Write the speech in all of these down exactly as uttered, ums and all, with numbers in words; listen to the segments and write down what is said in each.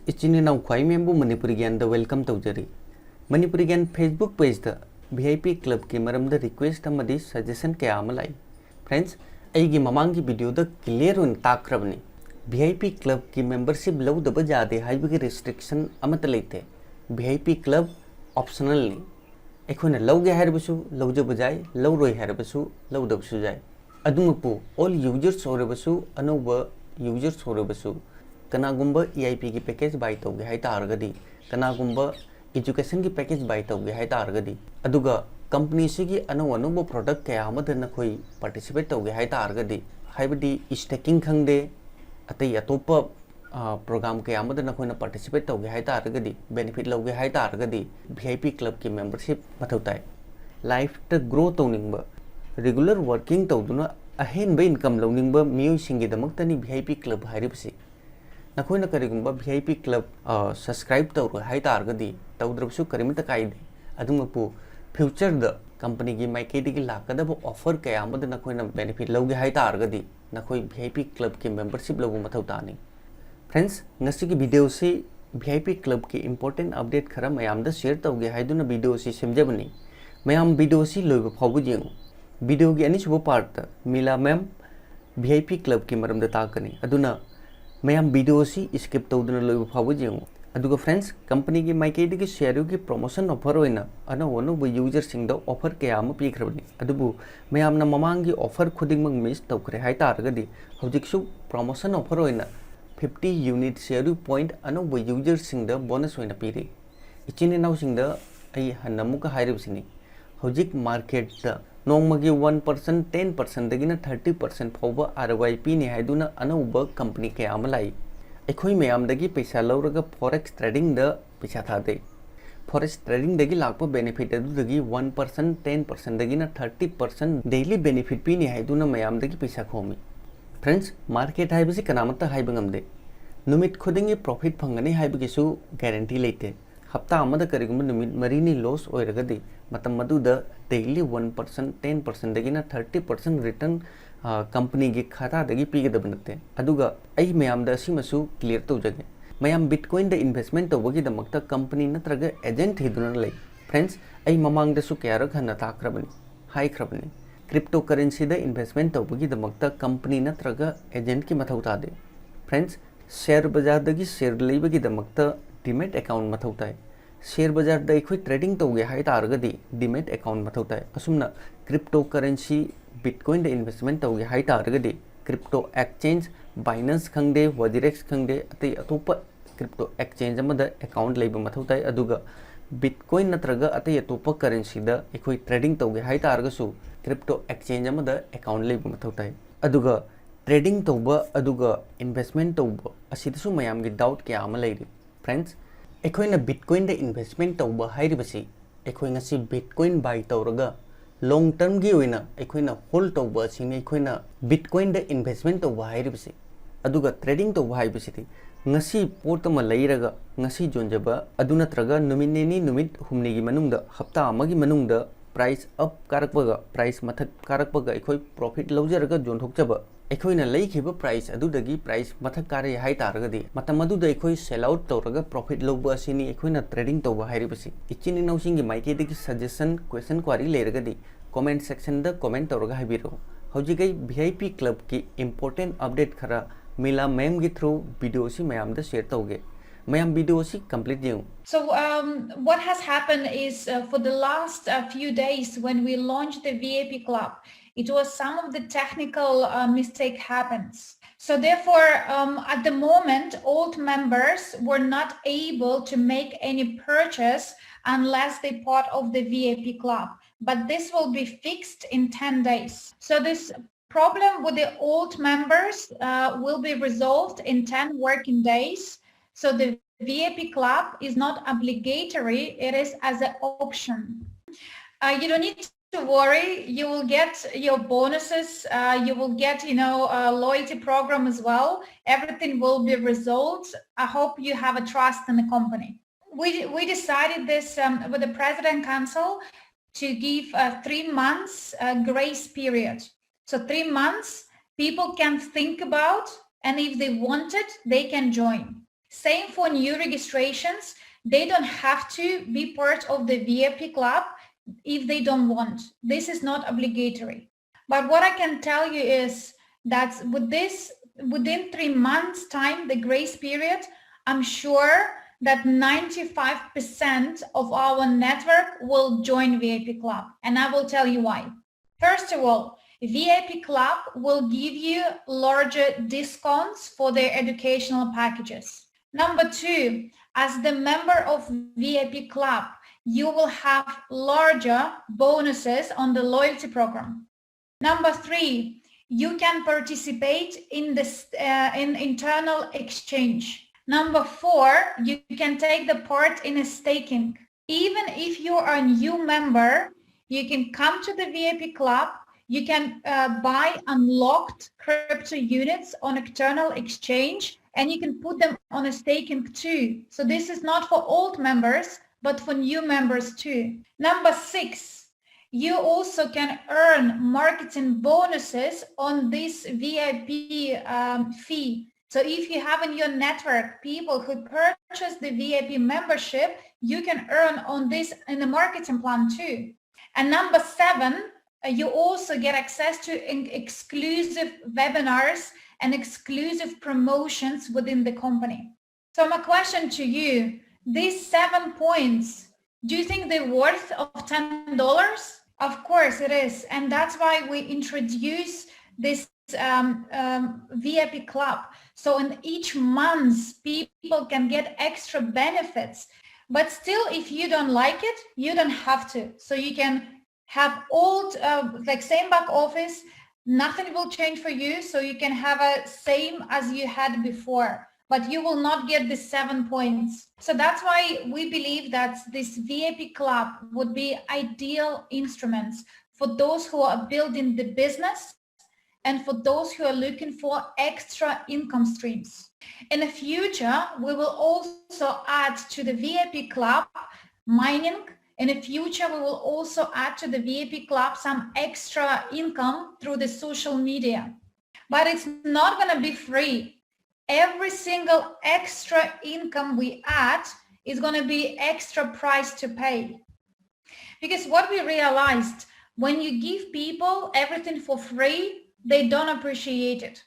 ꯏꯆꯤꯟ ꯏꯅꯥꯎ ꯈ꯭ꯋꯥꯏ ꯃꯌꯥꯝꯕꯨ ꯃꯅꯤꯄꯨꯔꯤ ꯒ꯭ꯌꯥꯟꯗ welcome ꯇꯧꯖꯔꯤ꯫ ꯃꯅꯤꯄꯨꯔꯤ ꯒ꯭ꯌꯥꯟ Facebook pageꯇ V I P clubꯀꯤ ꯃꯔꯝꯗ request ꯑꯃꯗꯤ suggestion ꯀꯌꯥ ꯑꯃ ꯂꯥꯛꯏ꯫ Friends, ꯑꯩꯒꯤ ꯃꯃꯥꯡꯒꯤ videoꯗ clear ꯑꯣꯏꯅ ꯇꯥꯛꯈ꯭ꯔꯕꯅꯤ꯫ V I P clubꯀꯤ membership ꯂꯧꯗꯕ ꯌꯥꯗꯦ ꯍꯥꯏꯕꯒꯤ restriction ꯑꯃꯠꯇ ꯂꯩꯇꯦ꯫ V I P club optionalꯅꯤ꯫ ꯑꯩꯈꯣꯏꯅ ꯂꯧꯒꯦ ꯍꯥꯏꯔꯕꯁꯨ ꯂꯧꯖꯕ ꯌꯥꯏ, ꯂꯧꯔꯣꯏ ꯍꯥꯏꯔꯕꯁꯨ ꯂꯧꯗꯕꯁꯨ ꯌꯥꯏ꯫ ꯑꯗꯨꯃꯛꯄꯨ all users ꯑꯣꯏꯔꯕꯁꯨ, ꯑꯅꯧꯕ users ꯑꯣꯏꯔꯕꯁꯨ, ꯀꯅꯥꯒꯨꯝꯕ E I Pꯒꯤ package buy ꯇꯧꯒꯦ ꯍꯥꯏ ꯇꯥꯔꯒꯗꯤ, ꯀꯅꯥꯒꯨꯝꯕ educationꯒꯤ package buy ꯇꯧꯒꯦ ꯍꯥꯏ ꯇꯥꯔꯒꯗꯤ, ꯑꯗꯨꯒ companyꯁꯤꯒꯤ ꯑꯅꯧ ꯑꯅꯧꯕ product ꯀꯌꯥ ꯑꯃꯗ ꯅꯈꯣꯏ participate ꯇꯧꯒꯦ ꯍꯥꯏ ꯇꯥꯔꯒꯗꯤ, ꯍꯥꯏꯕꯗꯤ staking ꯈꯪꯗꯦ, ꯑꯇꯩ ꯑꯇꯣꯞꯄ, ꯑ, program ꯀꯌꯥ ꯑꯃꯗ ꯅꯈꯣꯏꯅ participate ꯇꯧꯒꯦ ꯍꯥꯏ ꯇꯥꯔꯒꯗꯤ, benefit ꯂꯧꯒꯦ ꯍꯥꯏ ꯇꯥꯔꯒꯗꯤ, V I P clubꯀꯤ membership ꯃꯊꯧ ꯇꯥꯏ꯫ Lifeꯇ grow ꯇꯧꯅꯤꯡꯕ, regular working ꯇꯧꯗꯨꯅ ꯑꯍꯦꯟꯕ income ꯂꯧꯅꯤꯡꯕ ꯃꯤꯑꯣꯏꯁꯤꯡꯒꯤꯗꯃꯛꯇꯅꯤ V I P club ꯍꯥꯏꯔꯤꯕꯁꯤ꯫ ꯅꯈꯣꯏꯅ ꯀꯔꯤꯒꯨꯝꯕ V I P club, ꯑ, subscribe ꯇꯧꯔꯣꯏ ꯍꯥꯏ ꯇꯥꯔꯒꯗꯤ, ꯇꯧꯗ꯭ꯔꯕꯁꯨ ꯀꯔꯤꯃꯠꯇ ꯀꯥꯏꯗꯦ꯫ ꯑꯗꯨꯃꯛꯄꯨ futureꯗ companyꯒꯤ ꯃꯥꯏꯀꯩꯗꯒꯤ ꯂꯥꯛꯀꯗꯕ offer ꯀꯌꯥ ꯑꯃꯗ ꯅꯈꯣꯏꯅ benefit ꯂꯧꯒꯦ ꯍꯥꯏ ꯇꯥꯔꯒꯗꯤ, ꯅꯈꯣꯏ V I P clubꯀꯤ membership ꯂꯧꯕ ꯃꯊꯧ ꯇꯥꯅꯤ꯫ Friends, ꯉꯁꯤꯒꯤ videoꯁꯤ V I P clubꯀꯤ important update ꯈꯔ ꯃꯌꯥꯝꯗ share ꯇꯧꯒꯦ ꯍꯥꯏꯗꯨꯅ videoꯁꯤ ꯁꯦꯝꯖꯕꯅꯤ꯫ ꯃꯌꯥꯝ videoꯁꯤ ꯂꯣꯏꯕ ꯐꯥꯎꯕ ꯌꯦꯡꯉꯨ꯫ Videoꯒꯤ ꯑꯅꯤꯁꯨꯕ partꯇ ꯃꯤꯂꯥ ma'am V I P clubꯀꯤ ꯃꯔꯝꯗ ꯇꯥꯛꯀꯅꯤ꯫ ꯑꯗꯨꯅ ꯃꯌꯥꯝ videoꯁꯤ skip ꯇꯧꯗꯨꯅ ꯂꯣꯏꯕ ꯐꯥꯎꯕ ꯌꯦꯡꯉꯨ꯫ ꯑꯗꯨꯒ friends, companyꯒꯤ ꯃꯥꯏꯀꯩꯗꯒꯤ ꯁꯤꯌꯥꯔꯨꯒꯤ promotion offer ꯑꯣꯏꯅ ꯑꯅꯧ ꯑꯅꯧꯕ userꯁꯤꯡꯗ offer ꯀꯌꯥ ꯑꯃ ꯄꯤꯈ꯭ꯔꯕꯅꯤ꯫ ꯑꯗꯨꯕꯨ ꯃꯌꯥꯝꯅ ꯃꯃꯥꯡꯒꯤ offer ꯈꯨꯗꯤꯡꯃꯛ miss ꯇꯧꯈ꯭ꯔꯦ ꯍꯥꯏ ꯇꯥꯔꯒꯗꯤ, ꯍꯧꯖꯤꯛꯁꯨ promotion offer ꯑꯣꯏꯅ fifty unit ꯁꯤꯌꯥꯔꯨ point ꯑꯅꯧꯕ userꯁꯤꯡꯗ bonus ꯑꯣꯏꯅ ꯄꯤꯔꯤ꯫ ꯏꯆꯤꯟ ꯏꯅꯥꯎꯁꯤꯡꯗ ꯑꯩ ꯍꯟꯅ ꯑꯃꯨꯛꯀ ꯍꯥꯏꯔꯤꯕꯁꯤꯅꯤ, ꯍꯧꯖꯤꯛ marketꯇ ꯅꯣꯡꯃꯒꯤ one percent, ten percentꯗꯒꯤꯅ thirty percent ꯐꯥꯎꯕ R O I ꯄꯤꯅꯤ ꯍꯥꯏꯗꯨꯅ ꯑꯅꯧꯕ company ꯀꯌꯥ ꯑꯃ ꯂꯥꯛꯏ꯫ ꯑꯩꯈꯣꯏ ꯃꯌꯥꯝꯗꯒꯤ ꯄꯩꯁꯥ ꯂꯧꯔꯒ forex tradingꯗ ꯄꯩꯁꯥ ꯊꯥꯗꯩ꯫ Forex tradingꯗꯒꯤ ꯂꯥꯛꯄ benefit ꯑꯗꯨꯗꯒꯤ one percent, ten percentꯗꯒꯤꯅ thirty percent daily benefit ꯄꯤꯅꯤ ꯍꯥꯏꯗꯨꯅ ꯃꯌꯥꯝꯗꯒꯤ ꯄꯩꯁꯥ ꯈꯣꯝꯃꯤ꯫ Friends, market ꯍꯥꯏꯕꯁꯤ ꯀꯅꯥꯃꯠꯇ ꯍꯥꯏꯕ ꯉꯝꯗꯦ꯫ ꯅꯨꯃꯤꯠ ꯈꯨꯗꯤꯡꯒꯤ profit ꯐꯪꯒꯅꯤ ꯍꯥꯏꯕꯒꯤꯁꯨ guarantee ꯂꯩꯇꯦ꯫ ꯍꯞꯇꯥ ꯑꯃꯗ ꯀꯔꯤꯒꯨꯝꯕ ꯅꯨꯃꯤꯠ ꯃꯔꯤꯅꯤ loss ꯑꯣꯏꯔꯒꯗꯤ, ꯃꯇꯝ ꯑꯗꯨꯗ daily one percent, ten percentꯗꯒꯤꯅ thirty percent return, ꯑ, companyꯒꯤ ꯈꯥꯇꯥꯗꯒꯤ ꯄꯤꯒꯗꯕ ꯅꯠꯇꯦ꯫ ꯑꯗꯨꯒ ꯑꯩ ꯃꯌꯥꯝꯗ ꯑꯁꯤꯃꯁꯨ clear ꯇꯧꯖꯒꯦ, ꯃꯌꯥꯝ ꯕꯤꯠꯀꯣꯏꯟꯗ ꯏꯟꯚꯦꯁꯃꯦꯟ ꯇꯧꯕꯒꯤꯗꯃꯛꯇ ꯀꯝꯄꯅꯤ ꯅꯠꯇ꯭ꯔꯒ ꯑꯦꯖꯦꯟꯠ ꯊꯤꯗꯨꯅ ꯂꯩ꯫ ꯐ꯭ꯔꯦꯟꯁ, ꯑꯩ ꯃꯃꯥꯡꯗꯁꯨ ꯀꯌꯥꯔꯛ ꯍꯟꯅ ꯇꯥꯈ꯭ꯔꯕꯅꯤ, ꯍꯥꯏꯈ꯭ꯔꯕꯅꯤ꯫ ꯀ꯭ꯔꯤꯞꯇꯣ ꯀꯔꯦꯟꯁꯤꯗ ꯏꯟꯚꯦꯁꯃꯦꯟ ꯇꯧꯕꯒꯤꯗꯃꯛꯇ ꯀꯝꯄꯅꯤ ꯅꯠꯇ꯭ꯔꯒ ꯑꯦꯖꯦꯟꯠꯀꯤ ꯃꯊꯧ ꯇꯥꯗꯦ꯫ ꯐ꯭ꯔꯦꯟꯁ, ꯁꯦꯌꯔ ꯕꯖꯥꯔꯗꯒꯤ ꯁꯦꯌꯔ ꯂꯩꯕꯒꯤꯗꯃꯛꯇ ꯗꯤꯃꯦꯠ ꯑꯦꯀꯥꯎꯟ ꯃꯊꯧ ꯇꯥꯏ꯫ ꯁꯦꯌꯔ ꯕꯖꯥꯔꯗ ꯑꯩꯈꯣꯏ ꯇ꯭ꯔꯦꯗꯤꯡ ꯇꯧꯒꯦ ꯍꯥꯏ ꯇꯥꯔꯒꯗꯤ ꯗꯤꯃꯦꯠ ꯑꯦꯀꯥꯎꯟ ꯃꯊꯧ ꯇꯥꯏ꯫ ꯑꯁꯨꯝꯅ ꯀ꯭ꯔꯤꯞꯇꯣ ꯀꯔꯦꯟꯁꯤ ꯕꯤꯠꯀꯣꯏꯟꯗ ꯏꯟꯚꯦꯁꯃꯦꯟ ꯇꯧꯒꯦ ꯍꯥꯏ ꯇꯥꯔꯒꯗꯤ ꯀ꯭ꯔꯤꯞꯇꯣ ꯑꯦꯛꯁꯆꯦꯟꯖ, ꯕꯥꯏꯅꯥꯟꯁ ꯈꯪꯗꯦ, ꯋꯥꯖꯤꯔꯦꯛꯁ ꯈꯪꯗꯦ, ꯑꯇꯩ ꯑꯇꯣꯞꯄ ꯀ꯭ꯔꯤꯞꯇꯣ ꯑꯦꯛꯁꯆꯦꯟꯖ ꯑꯃꯗ ꯑꯦꯀꯥꯎꯟ ꯂꯩꯕ ꯃꯊꯧ ꯇꯥꯏ꯫ ꯑꯗꯨꯒ ꯕꯤꯠꯀꯣꯏꯟ ꯅꯠꯇ꯭ꯔꯒ ꯑꯇꯩ ꯑꯇꯣꯞꯄ ꯀꯔꯦꯟꯁꯤꯗ ꯑꯩꯈꯣꯏ ꯇ꯭ꯔꯦꯗꯤꯡ ꯇꯧꯒꯦ ꯍꯥꯏ ꯇꯥꯔꯒꯁꯨ ꯀ꯭ꯔꯤꯞꯇꯣ ꯑꯦꯛꯁꯆꯦꯟꯖ ꯑꯃꯗ ꯑꯦꯀꯥꯎꯟ ꯂꯩꯕ ꯃꯊꯧ ꯇꯥꯏ꯫ ꯑꯗꯨꯒ ꯇ꯭ꯔꯦꯗꯤꯡ ꯇꯧꯕ ꯑꯗꯨꯒ ꯏꯟꯚꯦꯁꯃꯦꯟ ꯇꯧꯕ ꯑꯁꯤꯗꯁꯨ ꯃꯌꯥꯝꯒꯤ ꯗꯥꯎꯠ ꯀꯌꯥ ꯑꯃ ꯂꯩꯔꯤ꯫ ꯐ꯭ꯔꯦꯟꯁ, ꯑꯩꯈꯣꯏꯅ ꯕꯤꯠꯀꯣꯏꯟꯗ ꯏꯟꯚꯦꯁꯃꯦꯟ ꯇꯧꯕ ꯍꯥꯏꯔꯤꯕꯁꯤ ꯑꯩꯈꯣꯏ ꯉꯁꯤ ꯕꯤꯠꯀꯣꯏꯟ ꯕꯥꯏ ꯇꯧꯔꯒ ꯂꯣꯡ ꯇꯔꯝꯒꯤ ꯑꯣꯏꯅ ꯑꯩꯈꯣꯏꯅ ꯍꯣꯜ ꯇꯧꯕ ꯑꯁꯤꯅꯤ ꯑꯩꯈꯣꯏꯅ ꯕꯤꯠꯀꯣꯏꯟꯗ ꯏꯟꯚꯦꯁꯃꯦꯟ ꯇꯧꯕ ꯍꯥꯏꯔꯤꯕꯁꯤ꯫ ꯑꯗꯨꯒ ꯇ꯭ꯔꯦꯗꯤꯡ ꯇꯧꯕ ꯍꯥꯏꯕꯁꯤꯗꯤ ꯉꯁꯤ ꯄꯣꯠ ꯑꯃ ꯂꯩꯔꯒ ꯉꯁꯤ ꯌꯣꯟꯖꯕ ꯑꯗꯨ ꯅꯠꯇ꯭ꯔꯒ ꯅꯨꯃꯤꯠ ꯅꯤꯅꯤ, ꯅꯨꯃꯤꯠ ꯍꯨꯝꯅꯤꯒꯤ ꯃꯅꯨꯡꯗ, ꯍꯞꯇꯥ ꯑꯃꯒꯤ ꯃꯅꯨꯡꯗ ꯄ꯭ꯔꯥꯏꯁ ꯑꯞ ꯀꯥꯔꯛꯄꯒ, ꯄ꯭ꯔꯥꯏꯁ ꯃꯊꯛ ꯀꯥꯔꯛꯄꯒ ꯑꯩꯈꯣꯏ ꯄ꯭ꯔꯣꯐꯤꯠ ꯂꯧꯖꯔꯒ ꯌꯣꯟꯊꯣꯛꯆꯕ꯫ ꯑꯩꯈꯣꯏꯅ ꯂꯩꯈꯤꯕ ꯄ꯭ꯔꯥꯏꯁ ꯑꯗꯨꯗꯒꯤ ꯄ꯭ꯔꯥꯏꯁ ꯃꯊꯛ ꯀꯥꯔꯦ ꯍꯥꯏ ꯇꯥꯔꯒꯗꯤ ꯃꯇꯝ ꯑꯗꯨꯗ ꯑꯩꯈꯣꯏ ꯁꯦꯜ ꯑꯥꯎꯠ ꯇꯧꯔꯒ ꯄ꯭ꯔꯣꯐꯤꯠ ꯂꯧꯕ ꯑꯁꯤꯅꯤ ꯑꯩꯈꯣꯏꯅ ꯇ꯭ꯔꯦꯗꯤꯡ ꯇꯧꯕ ꯍꯥꯏꯔꯤꯕꯁꯤ꯫ ꯏꯆꯤꯟ ꯏꯅꯥꯎꯁꯤꯡꯒꯤ ꯃꯥꯏꯀꯩꯗꯒꯤ ꯁꯖꯦꯁꯟ, ꯀ꯭ꯋꯦꯁꯟ, ꯀ꯭ꯋꯥꯔꯤ ꯂꯩꯔꯒꯗꯤ ꯀꯣꯃꯦꯟꯠ ꯁꯦꯛꯁꯟꯗ ꯀꯣꯃꯦꯟꯠ ꯇꯧꯔꯒ ꯍꯥꯏꯕꯤꯔꯛꯎ꯫ ꯍꯧꯖꯤꯛ ꯑꯩ ꯚꯤ ꯑꯥꯏ ꯄꯤ ꯀ꯭ꯂꯕꯀꯤ ꯏꯝꯄꯣꯔꯇꯦꯟꯠ ꯑꯞꯗꯦꯠ ꯈꯔ ꯃꯤꯂꯥ ꯃꯦꯝꯒꯤ ꯊ꯭ꯔꯨ ꯚꯤꯗꯤꯑꯣ ꯑꯁꯤ ꯃꯌꯥꯝꯗ ꯁꯤꯌꯔ ꯇꯧꯒꯦ꯫ ꯃꯌꯥꯝ ꯚꯤꯗꯤꯑꯣ ꯑꯁꯤ ꯀꯝꯄ꯭ꯂꯤꯠ ꯌꯦꯡꯉꯨ꯫ So, um, what has happened is, uh, for the last, uh, few days when we launched the V I P Club, it was some of the technical, uh, mistake happens. So therefore, um, at the moment, old members were not able to make any purchase unless they part of the V I P Club. But this will be fixed in ten days. So this problem with the old members, uh, will be resolved in ten working days. So the V I P Club is not obligatory, it is as an option. Uh, you don't need to worry, you will get your bonuses, uh, you will get, you know, a loyalty program as well. Everything will be resolved. I hope you have a trust in the company. We, we decided this, um, with the President Council to give, uh, three months, uh, grace period. So three months, people can think about, and if they want it, they can join. Same for new registrations. They don't have to be part of the V I P club if they don't want. This is not obligatory. But what I can tell you is that with this, within three months' time, the grace period, I'm sure that ninety-five percent of our network will join V I P club. And I will tell you why. First of all, V I P club will give you larger discounts for their educational packages. Number two, as the member of V I P club, you will have larger bonuses on the loyalty program. Number three, you can participate in this, uh, in internal exchange. Number four, you can take the part in a staking. Even if you are a new member, you can come to the V I P club, you can, uh, buy unlocked crypto units on external exchange, and you can put them on a staking too. So this is not for old members, but for new members too. Number six, you also can earn marketing bonuses on this V I P, um, fee. So if you have in your network people who purchase the V I P membership, you can earn on this in the marketing plan too. And number seven, uh, you also get access to in-, exclusive webinars and exclusive promotions within the company. So my question to you, these seven points, do you think they're worth of ten dollars? Of course it is. And that's why we introduce this, um, um, V I P club. So in each month, people can get extra benefits. But still, if you don't like it, you don't have to. So you can have old, uh, like, same back office, nothing will change for you. So you can have a same as you had before, but you will not get the seven points. So that's why we believe that this V I P club would be ideal instruments for those who are building the business and for those who are looking for extra income streams. In the future, we will also add to the V I P club mining. In the future, we will also add to the V I P club some extra income through the social media. But it's not gonna be free. every single extra income we add is going to be extra price to pay. Because what we realized, when you give people everything for free, they don't appreciate it.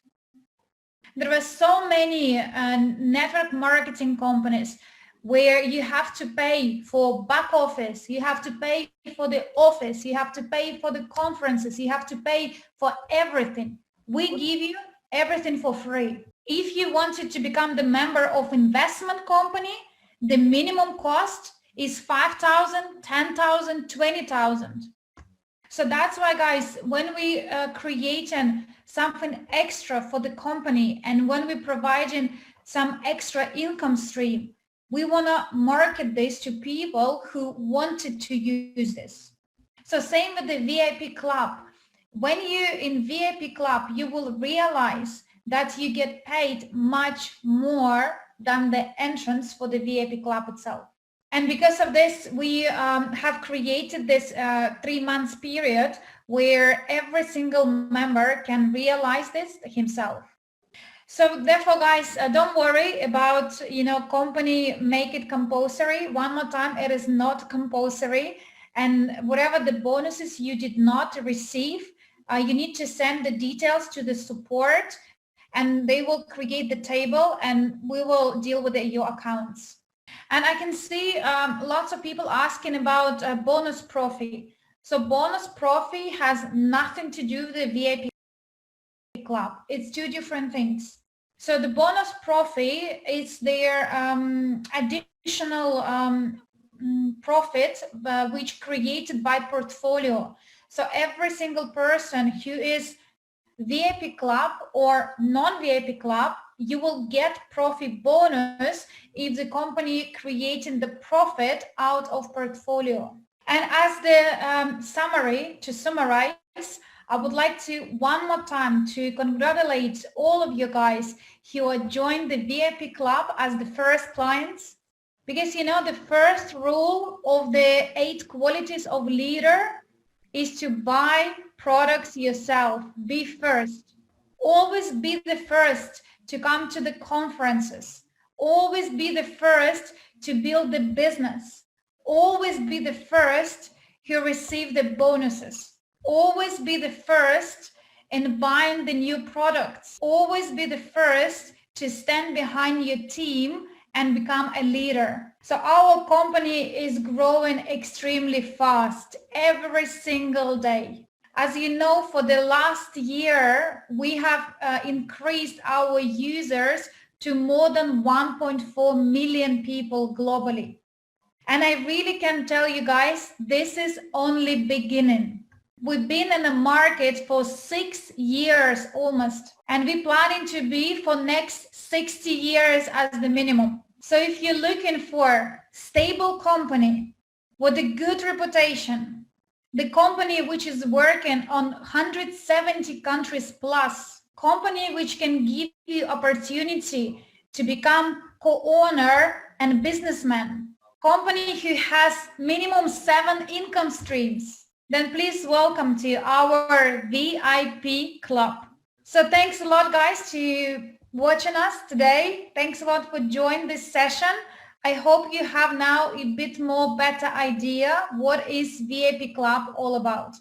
There are so many uh, network marketing companies where you have to pay for back office, you have to pay for the office, you have to pay for the conferences, you have to pay for everything. We give you everything for free. If you wanted to become the member of investment company, the minimum cost is five thousand, ten thousand, twenty thousand. So that's why, guys, when we uh, creating something extra for the company and when we providing some extra income stream, we want to market this to people who wanted to use this. So same with the V I P club. When you in V I P club, you will realize that you get paid much more than the entrance for the V I P club itself. And because of this, we um, have created this uh, three months period where every single member can realize this himself. So therefore, guys, uh, don't worry about, you know, company make it compulsory. One more time, it is not compulsory. And whatever the bonuses you did not receive, uh, you need to send the details to the support, and they will create the table and we will deal with the, your accounts. And I can see um, lots of people asking about uh, bonus profi. So bonus profi has nothing to do with the V I P club. It's two different things. So the bonus profi is their um, additional um, mm, profit uh, which created by portfolio. So every single person who is V I P club or non-V I P club, you will get profi bonus if the company creating the profit out of portfolio. And as the um, summary, to summarize, I would like to one more time to congratulate all of you guys who are joined the V I P club as the first clients. Because, you know, the first rule of the eight qualities of leader is to buy products yourself. Be first. Always be the first to come to the conferences. Always be the first to build the business. Always be the first who receive the bonuses. Always be the first in buying the new products. Always be the first to stand behind your team and become a leader. So our company is growing extremely fast every single day. As you know, for the last year, we have uh, increased our users to more than one point four million people globally. And I really can tell you guys, this is only beginning. We've been in the market for six years almost, and we're planning to be for next sixty years as the minimum. So if you're looking for stable company with a good reputation, the company which is working on one hundred seventy countries plus, company which can give you opportunity to become co-owner and businessman, company who has minimum seven income streams, then please welcome to our V I P club. So thanks a lot, guys, to watching us today. Thanks a lot for joining this session. I hope you have now a bit more better idea what is V I P Club all about.